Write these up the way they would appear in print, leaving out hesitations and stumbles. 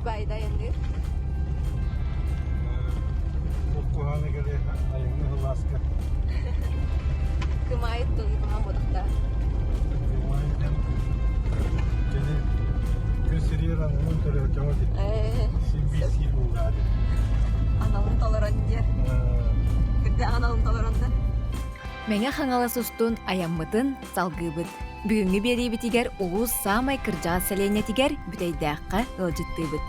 баайда айанныыр? Куһааны кэлэ айаҥны сылааска. Кымаайыт тылы кумаан бодохта. Кымаайыт кини күн сиригэр аналын төрөөтөҕө дии. Син биир буоллаа дии. Аналын толорон диэр. Кырдьаҕ аналын толорон да. Мэҥэ Хаҥалас устун айаммытын салгыыбыт. Бүгүҥҥү биэриибитигэр улуус саамай кырдьаҕас сэлиэнньэтигэр Бүтэйдээххэ ыалдьыттыыбыт.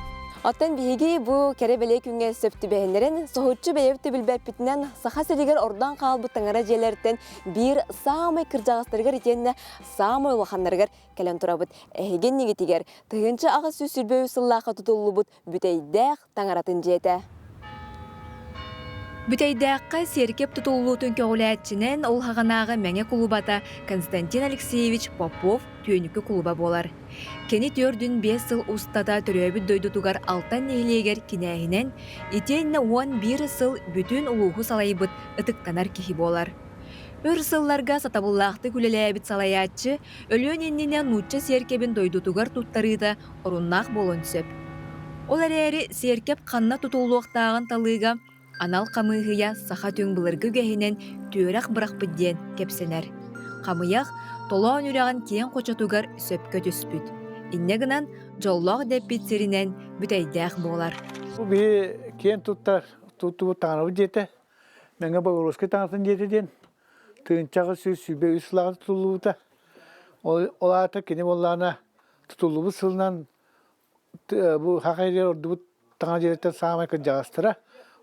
Оттон биһиги бу кэрэ-бэлиэ күҥҥэ сөп түбэһиннэрэн, соһуччу бэйэбит да билбэппитинэн, Саха сиригэр ордон хаалбыт таҥара дьиэлэриттэн биир саамай кырдьаҕастарыгар итиэннэ саамай улаханнарыгар кэлэн турабыт. Эһиги иннигитигэр 1823 сыллаахха тутуллубут Бүтэйдээх таҥаратын дьиэтэ. Бүтэйдээххэ сиэркэп тутуллуутун көҕүлээччинэн ол хаҕанааҕы Мэҥэ кулубата Константин Алексеевич Попов Түөнүкү кулуба буолар. Кини 45 сыл устата төрөөбүт дойдутугар Алтан нэһилиэгэр кинээһинэн, итиэннэ 11 сыл бүтүн улууһу салайбыт ытыктанар киһи буолар. Өр сылларга сатабыллаахтык үлэлээбит салайааччы өлүөн иннинэ нуучча сиэркэбин дойдутугар туттарыыта оруннаах буолуон сөп. Ол эрээри сиэркэп ханна тутуллуохтааҕын талыыга анал хамыыһыйа саха түҥ былыргы үгэһинэн түөрэх бырахпыт диэн кэпсэнэр. Хамыйах Толоон үрэҕин киэҥ хочотугар сөпкө түспүт. Инньэ гынан дьоллоох дэппит сиринэн бүтэйдээх буолар. Бу биһи киэн туттар туттубут таҥарабыт дьиэтэ, Мэҥэ Боҕуруоскай таҥаратын дьиэтэ диэн 1823 сыллааҕы тутуллубута. Ол, ол аата кини буоллаҕына тутуллубут сылынан бу саха сиригэр ордубут таҥара дьиэлэриттэн саамай кырдьаҕастара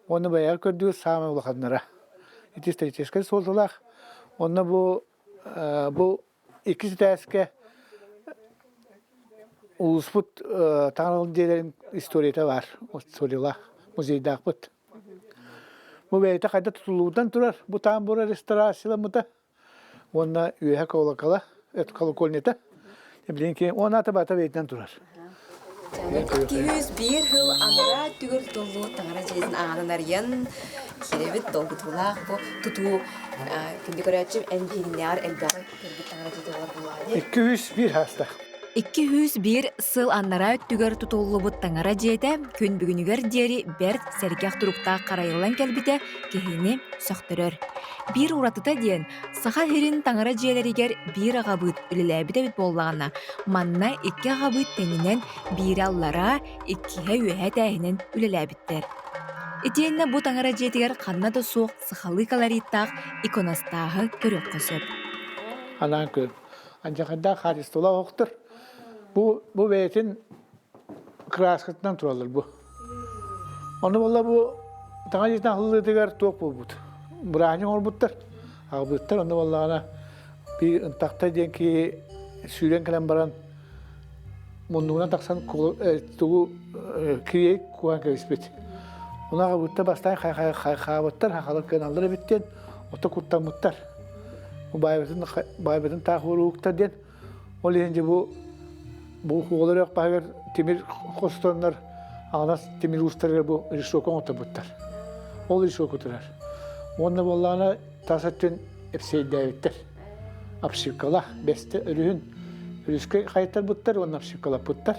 уонна бэйэҕэ көрдүүр саамай улаханнара. Ити историческай суолталаах. Онно бу бу иккис этээскэ улууспут таҥара дьиэлэрин историята баар, историялаах музейдаахпыт. Бу бэйэтэ хайдах тутуллубутунан турар, бу тамбура реставрацияламмыта уонна үөһэ колокола, колокольнята. Билигин кини уон аата баата бэйэтинэн турар. 201 сыл анараа өттүгэр тутуллубут таҥара дьиэтин аанын арыйан киирэбит долгутуулаах бу тутуу күндү көрөөччүм эн биһигиннээҕэр элбэҕи көрбүт таҥара дьиэтэ буолар буоллаҕа дии. 201 хаста. 201 сыл анараа өттүгэр тутуллубут таҥара дьиэтэ күн бүгүнүгэр диэри бэрт сэргэх туруктаах харайыллан кэлбитэ киһини сөхтөрөр. Биир уратыта диэн, Саха сирин таҥара дьиэлэригэр биир аҕабыыт үлэлээбит эбит буоллаҕына, манна икки аҕабыыт тэҥинэн биирэ аллараа, иккиһэ үөһэ этээһинэн үлэлээбиттэр. Итиэннэ бу таҥара дьиэтигэр ханна да суох сахалыы колориттаах иконостааһы көрүөххэ сөп. Анаан көр. Алдьархайдаах хаачыстыбалаах оһохтор. Бу, бу бэйэтин кырааскатынан тураллар бу. Ону буолла бу таҥа дьиэтин аһыллыытыгар туох буолбут? Бырааһынньык оҥорбуттар, аҕабыттар. Онно буоллаҕына биир ынтахта диэн киһи сүүрэн кэлэн баран муннугунан тахсан тугу кириэй куһан кэбиспит. Ону аҕабыттар бастаан хайхаабыттар, хахалар кыаналлар эбит диэн, ото куттаммыттар. Баайбытын, баайбытын таах уоруһуктар диэн. Ол иһин дьэ бу бу хуолар өрөх баһыгар тимир хостоннор аҕанас тимир уустарыгар бу решетка оҥотторбуттар. Ол решетка турар. Уонна буоллаҕына тас өттүн эпсиэйдээбиттэр. Обшивкалаах бэстэ өрүһүн өрүскэ хайыттарбыттар уонна обшивкалаппыттар.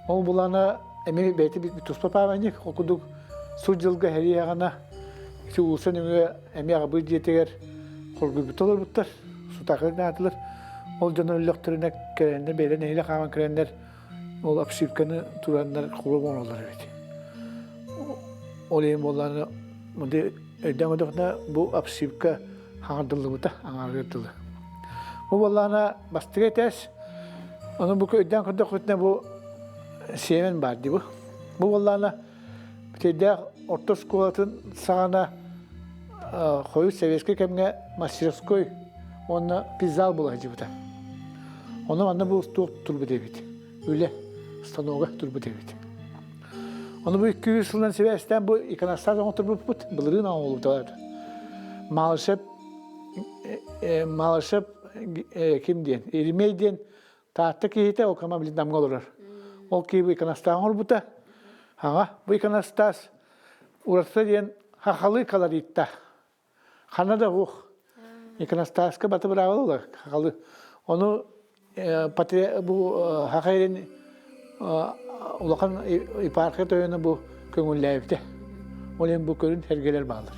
Ол булаана эмиэ бэйэтэ туспа памятник, ол курдук сыл дьылга хэрийэҕинэ ити уулусса нөҥүө эмиэ аҕабыт дьиэтигэр хоргуйбута олорбуттар, сутаахынаатылар. Ол дьон өллөхтөрүнэ кэлэннэр, бэйэлэрэ нэһиилэ хааман кэлэннэр ол обшивканы тураннар холуоп оҥороллор эбит. Ол иһин буоллаҕына өйдөөн көрдөххүнэ бу обшивка хаҥардыллыбыта аҥаарыгар дылы. Бу буоллаҕына бастакы этээс, ону бу өйдөөн көрдөххүтүнэ бу сиэмэн баар дии бу. Бу буоллаҕына Бүтэйдээх орто оскуолатын саҕана хойут советскай кэмҥэ мастерской уонна пиззал буола сылдьыбыта. Ону манна бу туох турбут эбит, үлэ станога турбут эбит. Ону бу 200 сылынан сибээстээн бу иконостас оҥотторбуппут, былырыын оҥоһуллубута. Малышев Малышев ким диэн, Еремей диэн Таатта киһитэ ол кама билин Намҥа олорор. Ол киһи бу иконостааһын оҥорбута. Аҕа, бу иконостаас уратыта диэн хахалы колоритта. Хана да уох. Иконостааска баты быраабыла хахалы. Ону бу хахайрин Улахан епархия тойоно бу көҥүллээбитэ. Ол иһин бу көрүн сэргэлэр бааллар.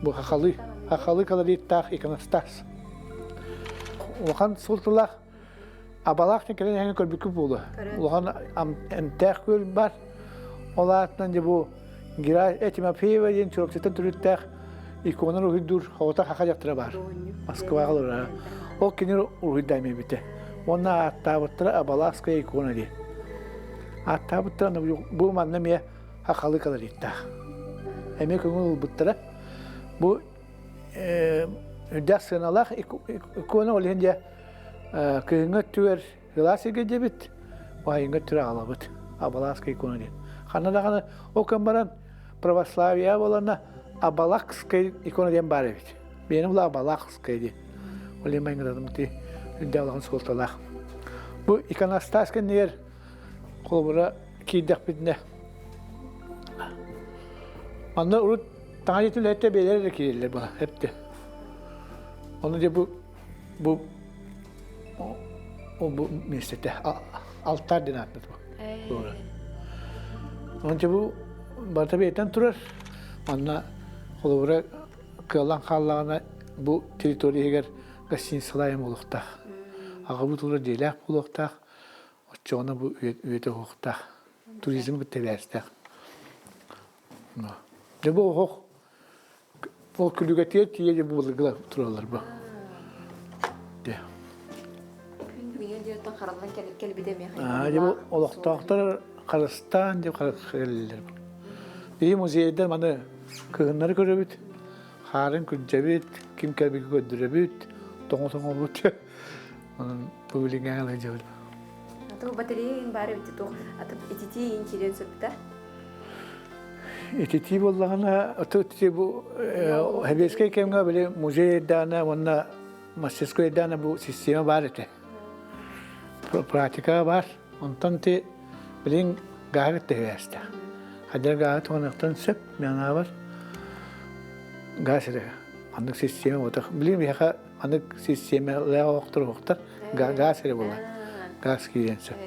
Бу хахалы, хахалы колориттаах иконостас. Улахан суолталаах абалаах кэлэн иһэн көрбүккүт буолуо. Улахан эмтээх күөл бар. Ол аатынан дьэ бу Гера Тимофеева диэн Чурапчыттан төрүттээх икона уруһуйдуур оҕото хаха дьахтара баар. Москваҕа олорор. Ол кини уруһуйдаан биэрбитэ. Уонна ааттаабыттара Абалакская икона диэн. Ааттаабыттара бу манна эмиэ хахалы колориттаах. Эмиэ көҥүл ылбыттара. Бу үрдээх сыаналаах икона ол иһин дьэ кыһыҥҥы өттүгэр Сылаас сиргэ диэбит, уһайыҥҥа өттүгэр аҕалабыт. Абалакская икона диэн. Ханна даҕаны ол кэм баран православие буолана Абалакская икона диэн баар эбит. Биэни була Абалакская диэн. Ол иһин майгынатым ти үрдээх улахан суолталаах. Бу иконостас кэннигэр холобура киирдэхпитинэ манна урут таҥара дьиэтин үлэһиттэр бэйэлэрэ эрэ киирэллэр була эптэ. Ону дьэ бу бу Ол бу миэстэтэ алтаар диэн ааттанар бу. Онча бу барыта бэйэтэн турар. Манна холобура кыаллан хааллаҕына бу территория иһигэр гостиницалаайым буолуохтаах. Аҕабыт ула дьиэлээх буолуохтаах. Оччоҕуна бу үйэтэ уһуохтаах. Туризм кытта бээстээх. Дьэ бу оһох Ол күлүгэтигэр тиийэ дьэ былыргылар тураллар бу. Дьэ. Күн бүгүҥҥэ диэри хараллан кэлбитэ эмиэ Дьэ бу олохтоохтор харыстаан деп кэлэллэр. Биһи музейдар маны кыһыннары көрөбүт, хаарын күрдьэбит, ким кэлбиги көрдөрөбүт, тоҥо-тоҥобут. Онон бу билиҥҥэ ылыдьабыт. Аты батарея ин баар эбит туох аты ититии ин киирэн сөппүтэ. Ититии буоллаҕына, ити бу сэбиэскэй кэмҥэ били музей эрдэҕинэ уонна мастерской эрдэҕинэ бу система баар этэ. Практика баар. Онтон ити билигин гааһы кытта сибээстээх. Хадьар гааһы туһаныахтан сөп, мин анаабар гаас эрэ. Маннык система буотах. Билигин биһиэхэ маннык систиэмэлээх олохтор уһуктар гаас эрэ буолар. Гаас киириэн сөп.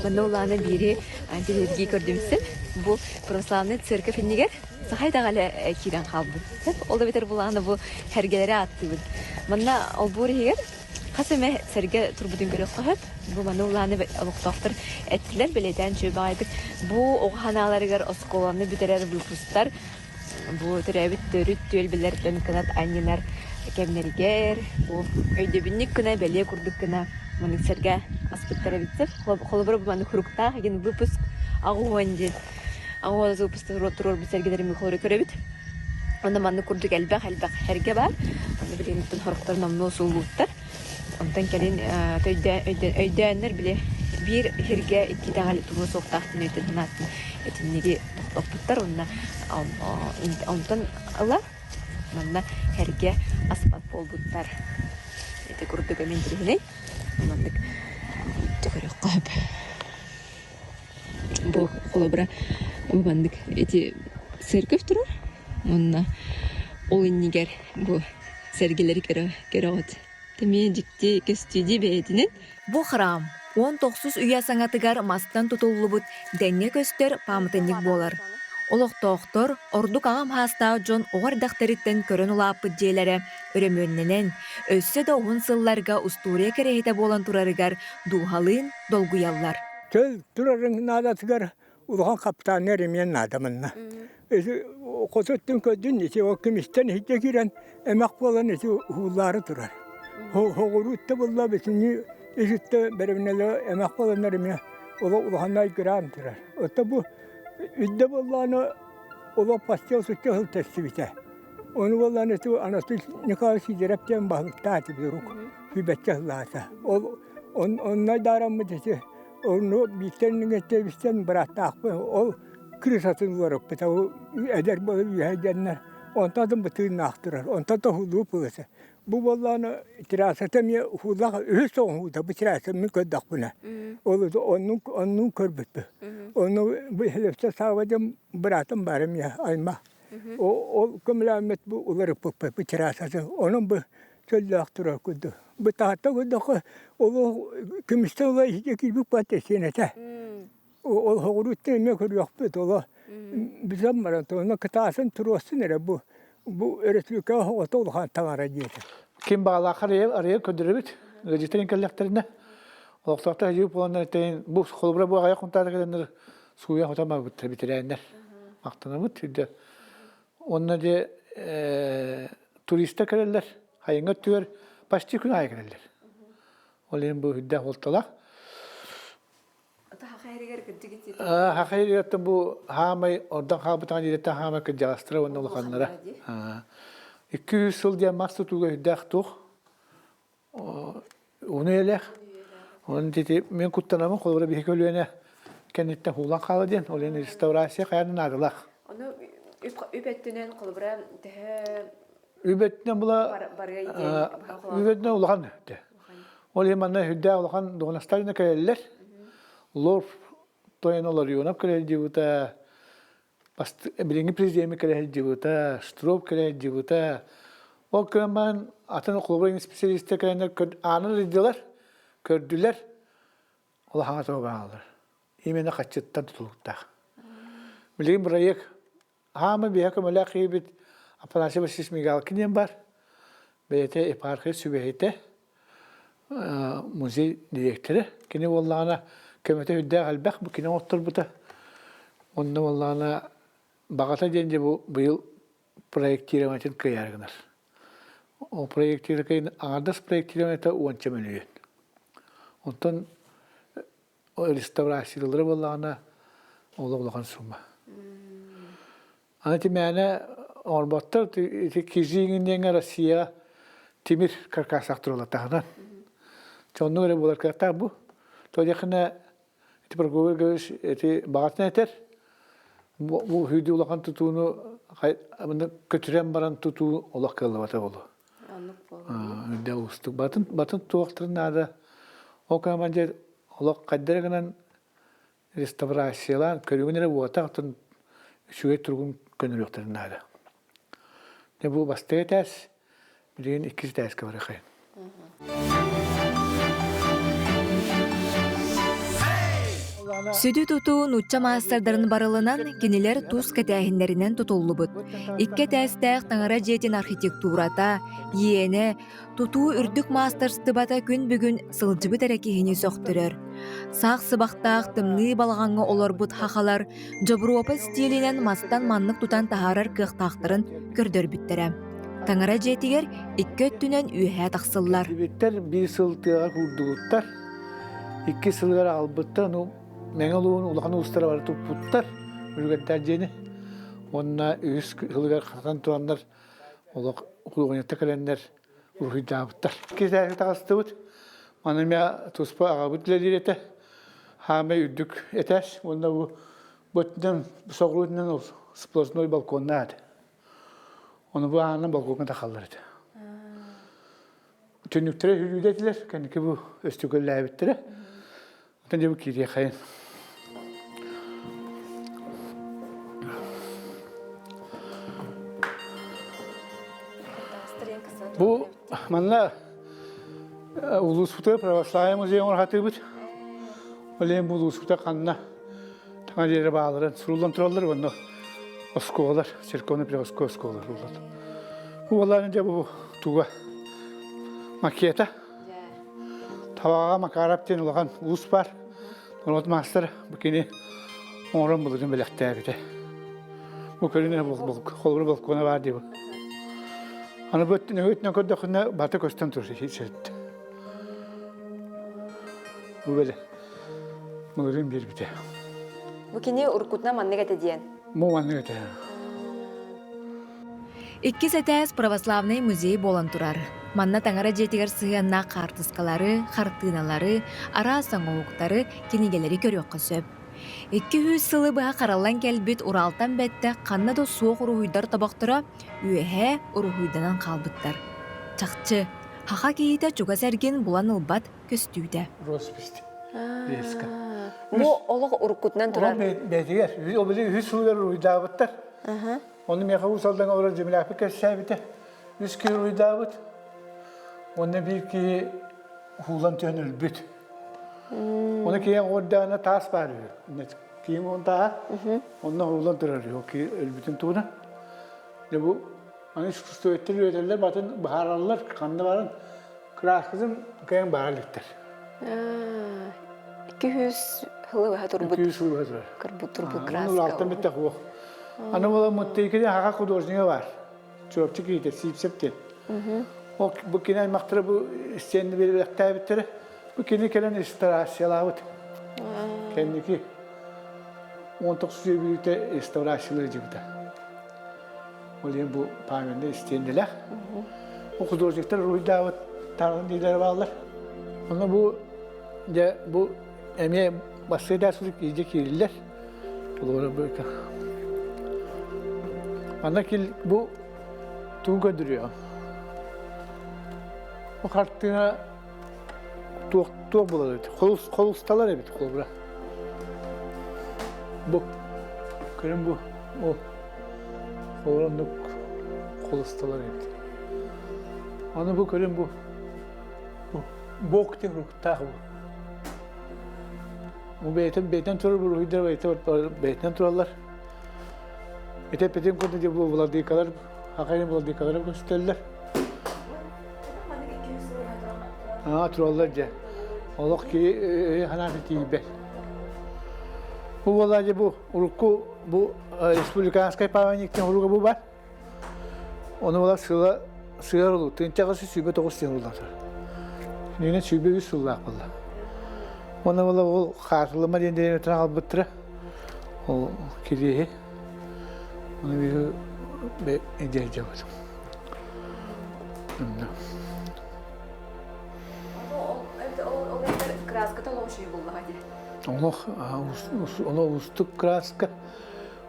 Манна улаана биири антилергия көрдүмсүн. Бу православный церковь иннигэр сахай даҕале киирэн хаалбыт. Ол да битэр булаана бу сэргэлэри ааттыыбын. Манна олбуор иһигэр хас эмэ сэргэ турбутун көрүөххэ сөп. Бу манна улаана олохтоохтор эттилэр, бэлиэтээн үчүгэй баҕайытык. Бу оҕо ханааларыгар оскуоланы бүтэрэр выпустар Бу төрөөбүт төрүт түөлбэлэртэн кынат анньынар кэмнэригэр бу өйдөбүнньүк гына бэлиэ курдук гына маннык сэргэ аспыттар эбиттэр. Холобура бу маннык хуруктаах игин выпуск 80 диэн 80 выпуск туруорбут сэргэлэрин холобура көрөбүт. Онно маннык курдук элбэх-элбэх сэргэ баар. Онно билигин хорохтор номнуо сууллубуттар. Онтон кэлин өйдөөннөр били биир сиргэ икки итэҕэл туруо суохтаах диэн өйтөн санааттан итинниги тохтоппуттар уонна онтон ыла манна сэргэ аспат буолбуттар. Ити курдук эмин интэриэһинэй. Маннык көрүөххэ сөп. Бу холобура бу маннык ити церковь турар уонна ол иннигэр бу сэргэлэри көрөҕүт. Эмиэ дьикти көстүү бэйэтинэн. Бу храм 19 үйэ саҥатыгар мастан тутуллубут дэҥҥэ көстөр пааматынньык буолар. Олохтоохтор, ордук аҕам саастаах дьон оҕо эрдэхтэриттэн көрөн улааппыт дьиэлэрэ өрөмүөннэнэн, өссө да уһун сылларга устуоруйа кэрэһитэ буолан турарыгар дууһалыын долгуйаллар. Чөл турарын наадатыгар улахан хапытааннар эмиэ наада манна. Ити хоту өттүн көрдүн, ити ол көмүстэн иһирдьэ киирэн эмэх буолан ити уһууллаары турар. Хоҕуруутта булла бүтүннүү ис өттө бэрэбинэлэ эмэх буоланнар эмиэ улаханна айгыраан турар. Оттон бу үрдэ буоллаҕына олох постел сучча сыл тэстибитэ. Ону буоллаҕына ити Анатолий Николаевич Сидоров диэн баһылыктаах этэ рук сүүбэччэ сыллаата. Ол онно даараммыт ити Онно бииртэн иҥэттэбистэн бырааттаахпын ол крышатын уларыппыта ол эдэр буола үөһэ дьэннэр онтон атын бытыыннаах турар онтон тоһуллуу пылыса бу буоллаҕына террасата эмиэ уһуулаах үһүс оҥоһуута бу терраса мин көрдөхпүнэ ол оннун оннун көрбүппүт ону бу Левча Савва диэн быраатым баар эмиэ аймах ол көмөлөөммүт бу уларыппыппыт бу террасатын онон бу. Чөллөөх турар курдук. Бу таһатта көрдөххө, олох көмүстэн ыла иһитэ киирбит баата сиэнэтэ. Ол соҕурууттан эмиэ көрүөхпүт, оло бүтэн баран, онно кытаатын туруорсун эрэ бу бу өрөспүүбүлүкэҕэ оҕото улахан таҥара диэтэ. Ким баҕалаах арыйар, арыйар көрдөрөбүт. Ыалдьыттар кэллэхтэринэ, олохтоохтор садьыы буоланнар тэйин бу холобура бу аҕыйах хонтаата кэлэннэр сууйан хотон барбыттар бэтэрээннэр. Махтанабыт үрдэ. Уонна дьэ туристар кэлэллэр, хайыҥа өттүгэр почти күн аайы кэлэллэр. Ол иһин бу үрдээх буолталаах. Саха иһигэр бу хаамай ордон хаалбытаҕын ириттэн хаамай кырдьаҕастара уонна улаханнара. 200 сыл диэн мас тутууга үрдээх туох уну элэх. Онон ити мен куттанамын холобура биһи көлүөнэ кэнниттэн хуулан хаала диэн ол иһин реставрация хайаан наадалаах. Ону үп өттүнэн холобура төһө Үп өттүнэн була үп өттүнэн улахан Ол иһин манна үрдээх улахан дуоһунастар кэлэллэр. Лорд Тойон Ларионов кэлэ сылдьыбыта, билиҥҥи президеммит кэлэ сылдьыбыта, Штроп кэлэ сылдьыбыта. Ол гынан баран атын холобура специалистар кэлэннэр аанын арыйдылар, көрдүлэр, улахаҥа тоҕо бааллар. Именно хаччыттан тутулуктаах. Билигин бырайыак Аама биһэ көмөлөөх киһибит Афанасий Васильевич Мигалкин диэн бар. Бэйэтэ епархия сүбэһитэ, музей дириэктэрэ. Кини буоллаҕына көмөтө үрдээх элбэх, бу кини оҥотторбута. Онно буоллаҕына баҕата диэн дьэ бу быйыл проектированиетын кыайаары гынар. Ол проектирование аҥардас проектированиета уонча мөлүйүөн. Онтон реставрациялара буоллаҕына олох улахан сумма. Аны ити мээнэ оҥорботтор ити Кижиҥин диэҥҥэ Россия тимир каркасах туралар таһынан. Оннук эрэ буолар кыахтаах бу. То диэххинэ ити Прокопий Григорьевич ити баҕатын этэр. Бу хүдүү улахан тутууну көтүрэн баран тутуу олох кыаллыбата буолуо. Оннук буолуо. Үрдэ уустук. Батын батын туохтарын наада. Ол командир олох хайдара гынан реставрациялаан көрүҥүн эрэ уота оттон үчүгэй туругун көнөрүөхтэрин наада. Дьэ бу бастакы этээс, билигин иккис этээскэ барыахайын. Сүдү тутуу нуучча маастардарын барылынан кинилэр тус кэтээһиннэринэн тутуллубут. Икки этээстээх таҥара дьиэтин архитектурата, иэнэ, тутуу үрдүк маастарыстыбата күн бүгүн сылдьыбыт эрэ киһини сөхтөрөр. Саах сыбахтаах тымныы балаҕаҥҥа олорбут хахалар Дьобуруопа истиилинэн мастан маннык тутан таһаарар кыахтаахтарын көрдөрбүттэрэ. Таҥара дьиэтигэр икки өттүнэн үөһээ тахсыллар. Биттэр биир сыл тыаҕа куурдубуттар, икки сылыгар аҕалбыттар, ну Мэҥэ улууһун улахан уустара бары туппуттар үлүгэрдээх дьиэни. Уонна үһүс сылыгар хатан тураннар олох худуоһунньуктар кэлэннэр уруһуйдаабыттар. Киэсээхи таҕыстыбыт. Маны эмиэ туспа аҕабыт үлэлиир этэ. Хаамай үрдүк этээс уонна бу бу өттүнэн соҕуруу өттүнэн сплошной балконнаах этэ. Ону бу аанынан балкоҥҥа тахаллар этэ. Түннүктэрэ хүлүүдэ этилэр, кэнники бу өстүкөллээбиттэрэ. Оттон дьэ бу киириэхэйин. Бу манна улууспутугар православие музейын оҥорхатыыбыт. Ол иһин бу улууспута ханна таҥа дьиэлэрэ бааларын суруллан тураллар уонна оскуолалар, церковно-приходской оскуолалар суруллар. Бу буоллаҕына дьэ бу туга макета. Табаҕаҕа Макаров диэн улахан уус баар. Норуот маастара бу кини оҥорон былырыын бэлэхтээбитэ. Бу көрүнэ холобура балкона баар дии бу. Аны бу өттүнэн көрдөххүнэ барыта көстөн турар сирт. Бу бэлэ былырыын биэрбитэ. Бу кини уруккутунан маннык этэ диэн. Бу маннык этэ. Иккис этээс православнай музей буолан турар. Манна таҥара дьиэтигэр сыһыаннаах хаартыскалары, хартыыналары, араас оҥоһуктары, кинигэлэри көрүөххэ сөп. 200 сылы быһа хараллан кэлбит Уралтан бэттэх ханна да суох уруһуйдар тобохторо үөһээ уруһуйданан хаалбыттар. Чахчы, саха киһитэ чугас эргин булан ылбат көстүүтэ. Роспись. Резко. Бу олох уруккутунан турар. Бэйэтигэр, ол били үһүс сылыгар уруһуйдаабыттар. Ону миэхэ Уус Алдаҥа олорор землякпыт кэпсээбитэ. Үс киһи уруйдаабыт. Уонна биир киһи уһуулан түһэн өлбүт. Оны киһи оҕордаҕына таас баар үһү. Киһи уон тааһа, онно уһуулан турар үһү. Киһи өлбүтүн туһунан. Дьэ бу аны искусствоведтэр үөрэтэллэр, батын быһаараллар, ханна баран кырааскатын кыайан баара иликтэр. 200 сылы быһа турбут. 200 сылы быһа турар. Турбут турбут краска. Улааттан бүттэх уох. Аны була Муттыйкини хаха художнига бар. Чуопчу киһитэ Сиипсэп диэн. Ол бу кини аймахтара бу истиэнни биэрбэхтээбиттэрэ. Бу кини кэлэн реставрациялаабыт. Кэнники 19 үйэ бүлүүтэ реставрациялыы дьыбыта. Ол иһин бу памятный истиэннэлээх. Бу художниктар уруһуйдаабыт таҥын диилэрэ бааллар. Онно бу дьэ бу эмиэ бастыйда сурук иидьэ киириллэр. Олору бу Манна кил бу тугу көрдөрүөҕүм? Бу хартыына туох туох буолар эбит? Холус холусталар эбит холобура. Бу көрүн бу ол холороннук холусталар эбит. Аны бу көрүн бу бу бок диэн руктаах бу. Бу бэйэтин бэйэтин турар буруһуйдар бэйэтинэн тураллар. Ити эппитим курдук бу владыкалар хахайын владыкалара көстөллөр. Аа тураллар дьэ. Олох киһи санаата тиийбэт. Бу буолла дьэ бу урукку бу республиканскай памятниктин уруга бу бар. Ону була сыла сыар улуу тыынчаҕасы 109 диэн уллатар. Кининэн 103 сыллаах буолла. Уонна була ол хаатылыма диэн дэриэбинэтин аҕалбыттара. Ол кириэһи. Ону биир идея Краската олох үчүгэй буоллаҕа дии. Олох олох уустук краска.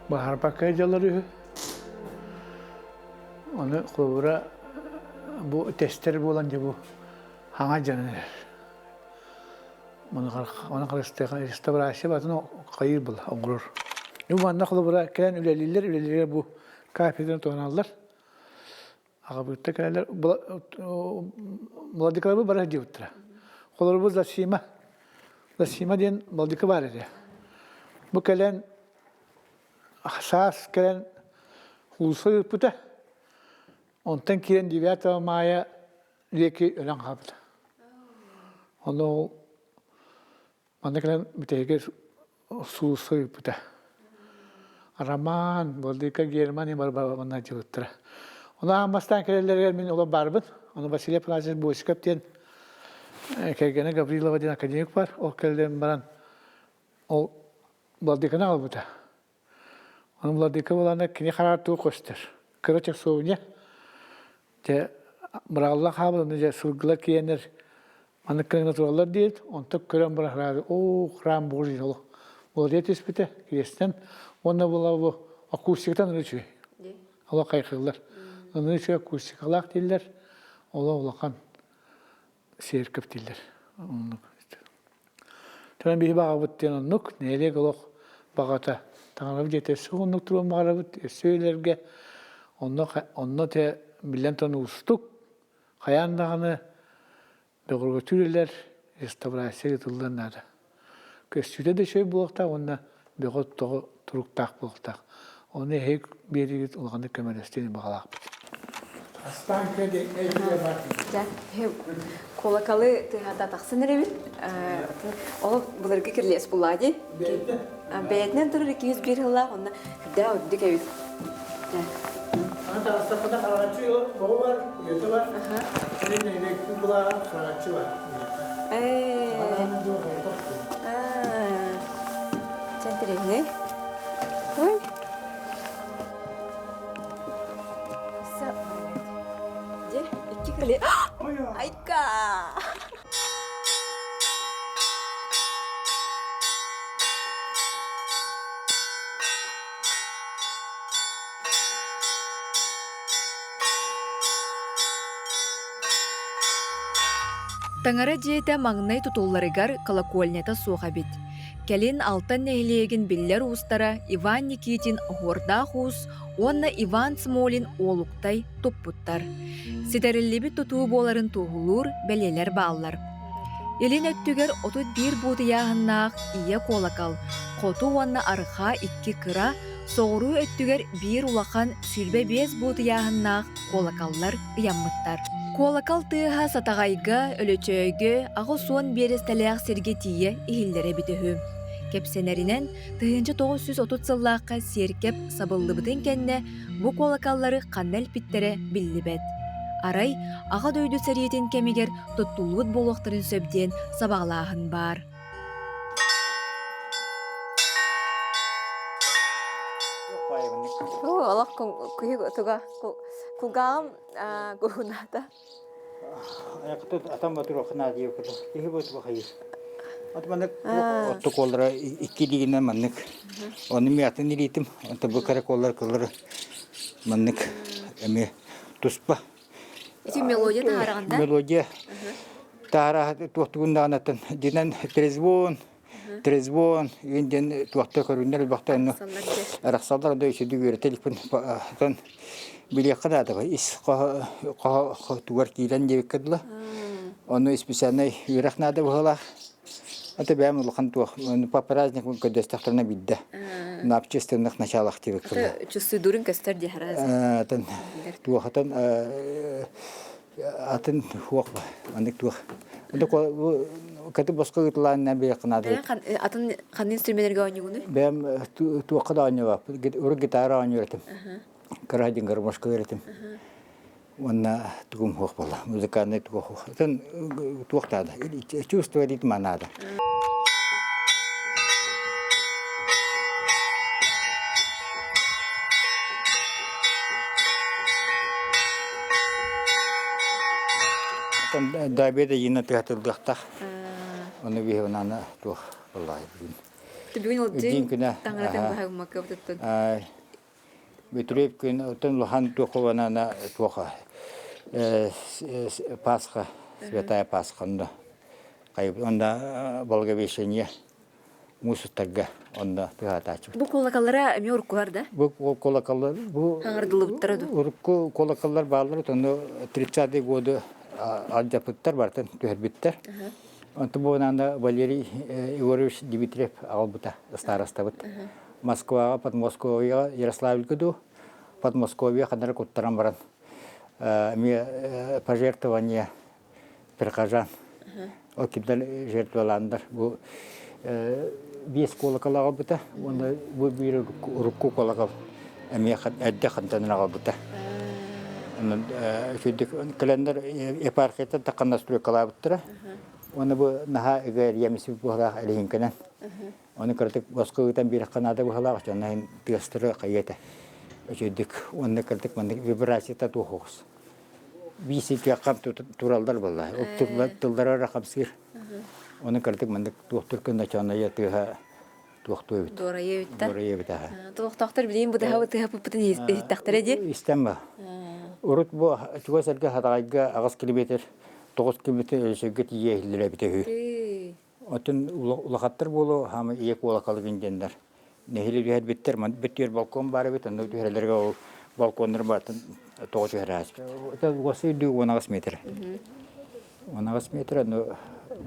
Баһарбакка дьалар үһү. Ону холобура бу тестер буолан дьэ бу хаҥа дьанан эрэр. Ону харыстыаха реставрация батын хайыыр була оҥорор. Бу манна холобура кэлэн үлэлииллэр, үлэлииргэ бу кафедраны туһаналлар. Аҕабыытта кэлэллэр Владыкаларбыт бара сылдьыбыттара. Холобур Засима. Засима диэн Владыка баар этэ. Бу кэлэн саас кэлэн уулусса ыыппыта. Онтон киирэн 9 мая диэки өлөн хаалбыта. Ону ол манна кэлэн бүтэһигэр суулусса ыыппыта. Роман, Владыка Герман манна дьылыттара. Ону аан бастаан кэлэллэригэр мин олох баарбын. Ону Василий Афанасьевич Босиков диэн кэргэнэ Гаврилова диэн академик бар. Ол кэлэн баран ол Владыканы аҕалбыта. Ону Владыка буолана кини хараар тугу көстөр. Кыра часовня дьэ быраҕыллан хаалбыт, ону дьэ сылгылар киэннэр маннык гына тураллар диэт, онтон көрөн баран оо, храм Божий олох Владыка түспүтэ кириэстэн уонна була бу акустикатан аны үчүгэй. Олох хайҕыыллар. Аны үчүгэй акустикалаах дииллэр. Олох улахан церковь дииллэр. Оннук. Төрөн биһи баҕабыт диэн оннук, нэһилиэк олох баҕата. Таҥарабыт дьиэтэ өссө оннук туруон баҕарабыт, өссө үйэлэргэ. Онно, онно те биллэн туран уустук, хайаан даҕаны бөҕөргөтүү үлэлэр реставрация ыытыллыан наада. Көстүүтэ да үчүгэй буолуохтаах уонна бөҕө тоҕо туруктаах буолуохтаах. Ону эһиги биэриигит улаханнык көмөлөстүөн баҕалаахпыт. Останка Куолакалы тыһата тахсан эрэбит. Ол былыргы кирлиэс буллаа дии. Бэйэтинэн турар 201 сыллаах онно үрдээх үрдүк эбит. Аны таҕыстахпына хараҥаччы боҕу бар, үйэтэ бар. Кэлин нэһилиэкпит былааҕар хараҥаччы бар. Чэнтириһинэй. Ой. Дьэ, икки кэле. Айка! Таҥара дьиэтэ маҥнай тутулларыгар колокольнята суох эбит. Кэлин Алтан нэһилиэгин биллэр уустара Иван Никитин Оһуордаах Уус уонна Иван Смолин Уолуктай туппуттар. Ситэриллибит тутуу буоларын туоһулуур бэлиэлэр бааллар. Илин өттүгэр 31 буут ыйааһыннаах ийэ куолакал, хоту уонна арҕаа икки кыра, соҕуруу өттүгэр биир улахан 25 буут ыйааһыннаах куолакаллар ыйаммыттар. Куолакал тыаһа Сатаҕайга, Өлөчөөйгө 80 биэрэстэлээх сиргэ тиийэ иһиллэрэ эбитэ үһү. Кэпсэнэринэн, 1930 сыллаахха сиэркэп сабыллыбытын кэннэ бу куолакаллары ханна илпиттэрэ биллибэт. Арай, Аҕа дойду сэриитин кэмигэр туттуллубут буолуохтарын сөп диэн сабаҕалааһын баар. Олох туга кулгааҕым куһунаата. Атам батуруоххана диye курдук. Киһи бу хайыр. От маннык отто коллара икки дигинен маннык. Оны ми атын илиитим. Онто бу кара коллар кыллары маннык эми туспа. Ити мелодия таһаараганда? Мелодия таһара туохтугун даҕанаттан динэн трезвон трезвон үн диэн туохта көрүннэр элбэхтэ онно арахсаллар да үчүгэй үөрэтэ иликпин атын билиэххэ наада ис тугар киирэн диэбиккэ дылы ону специальнай үөрэх наада быһыылаах это бэйэм улахан туох по праздникам көрдөстөхтөрүнэ билдэ на общественных началах диэбиккэ дылы чувствуйдуурун көстөр диэхэрэ атын туохатан атын хуох маннык туох каты босхо ыытылаанна биэххэ наада атын ханны инструменерге оонньуугунуй бэйэм туохха да оонньуубаппын урут гитара оонньуур этим кыра дин гармошка этим уонна тугум хуох буолла музыкальный туох атын туох таада чувство ритма надо До обеда тыһатыллыахтаах. Ону биһи аны туох буоллаҕай бүгүн. Бүгүн Дьиҥ күнэ. Таҥаратын баһагымакка Бүтүрүп күн оттон улахан туохуганана туоха Пасха, Святая Пасха онно онно Благовещение муус устарга онно тыһаатааччыбыт. Бу куолакаллара эмиэ уруккулар да? Бу куолакаллар бу Хаҥардылыбыттара ду? Урукку куолакаллар бааллар, онно 30-е годы алдьапыттар, бартан түһэрбиттэр. Онтон бу Валерий Егорович Дмитриев аҕалбыта, старостабыт. Москваҕа, Подмосковьеҕа, Ярославльга дуу, Подмосковье ханнары куттаран баран эмиэ пожертвование прихожан. Ол кимдэр жертвалаандар бу биэс куолакал аҕалбыта уонна бу биир урукку куолакал эмиэ эрдэ хантан аҕалбыта. Онон үчүгдүк кэлэннэр епархияттан таххан настройкалаабыттара. Уонна бу наһаа ыга эрийэмисик буолаах элиһиҥкэнэн. Оны кыратык босхо ыытан биэрэххэ наада быһалаах, онно иһин тыастары хайа этэ. Үчүгдүк уонна кыратык маннык вибрацията туох биисикиэххэ тураллар буолла. Тыллара эрэ хамсыыр. Оны кыратык маннык туохтур кынна чоонайа тыаһа туохтуу эбит. Дуорайа эбит да. Дуорайа эбит аха. Туохтаахтар билигин бу тыһа тыһаппытын иһиттэхтэрэ дии. Истэн ба. Урут бу чугас эргэ Хатаҕайга 8 километр, 9 километр өлөсөргө тиийэ иһиллэр эбитэ үһү. Оттон улахаттар буолуо хаама ийэ куолакалыгын диэннэр нэһилиэ түһэрбиттэр бүттүөр балкон баар эбит онно түһэрэлэргэ ол балконнар баартан тоҕо түһэрэ ааспыт уоса үрдүгү 18 метр 18 метр ну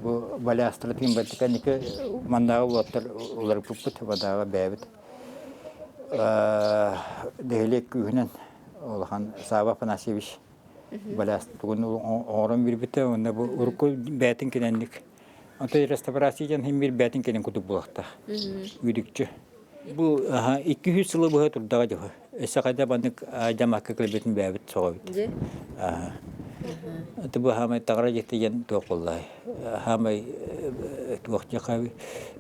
бу балястра тыын бартыканники маннааҕы уолаттар уларыппыппыт бадааҕа бэйэбит нэһилиэк күүһүнэн улахан Сава Афанасьевич баляс тугун оҥорон биэрбитэ уонна бу урукку бээтин кинэнник Онто реставрация диэн иһин биир бээтин кэлин курдук буолуохтаах. Үдүкчү. Бу 200 сылы быһа турдаҕа дьоһу. Өссө хайда баннык дьамакка кэлбитин бэйэбит соҕобут. Это бу хаамай таҕара дьиэтэ диэн туох буоллай. Хаамай туох диэхэ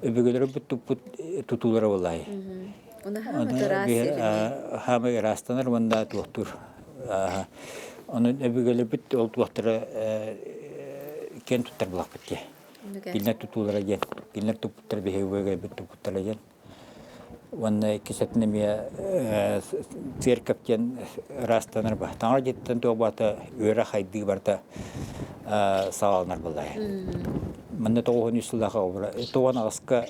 өбүгэлэрбит туппут тутуулара буоллай. Хаамай ыраастанар уонна туохтуур. Онон өбүгэлэрбит ол туохтара киэн туттар булахпыт дии. Кинилэр тутуулара диэн, кинилэр туппуттара биһиги өбүгэлэрбит туппуттара диэн. Уонна иккис өттүнэн эмиэ церковь диэн ыраастанар ба. Таҥара дьиэтиттэн туох барыта үөрэх хайдыы барыта саҕаланар буоллаҕа. Манна 93 сыллаахха 98-ка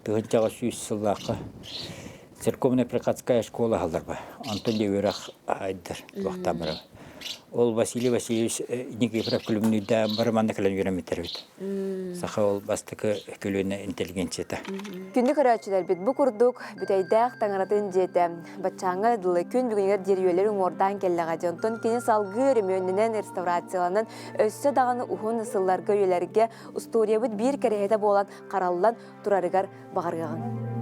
1800 сыллаахха церковно-приходская школа аһыллар Онтон дьэ үөрэх айдар туохтаан барар. Ол Василий Васильевич Никифоров күлүмнүүрдээн бары манна кэлэн үөрэммиттэр эбит. Саха ол бастакы көлүөнэ интеллигенцията. Күндү көрөөччүлэрбит бу курдук Бүтэйдээх таҥаратын дьиэтэ баччааҥҥа дылы күн бүгүнүгэр диэри үйэлэр уҥуордаан кэллэҕэ дии. Онтон кини салгыы өрөмүөннэнэн, реставрацияланан өссө даҕаны уһун сылларга үйэлэргэ устуоруйабыт биир кэрэһитэ буолан хараллан турарыгар баҕарыаҕыҥ.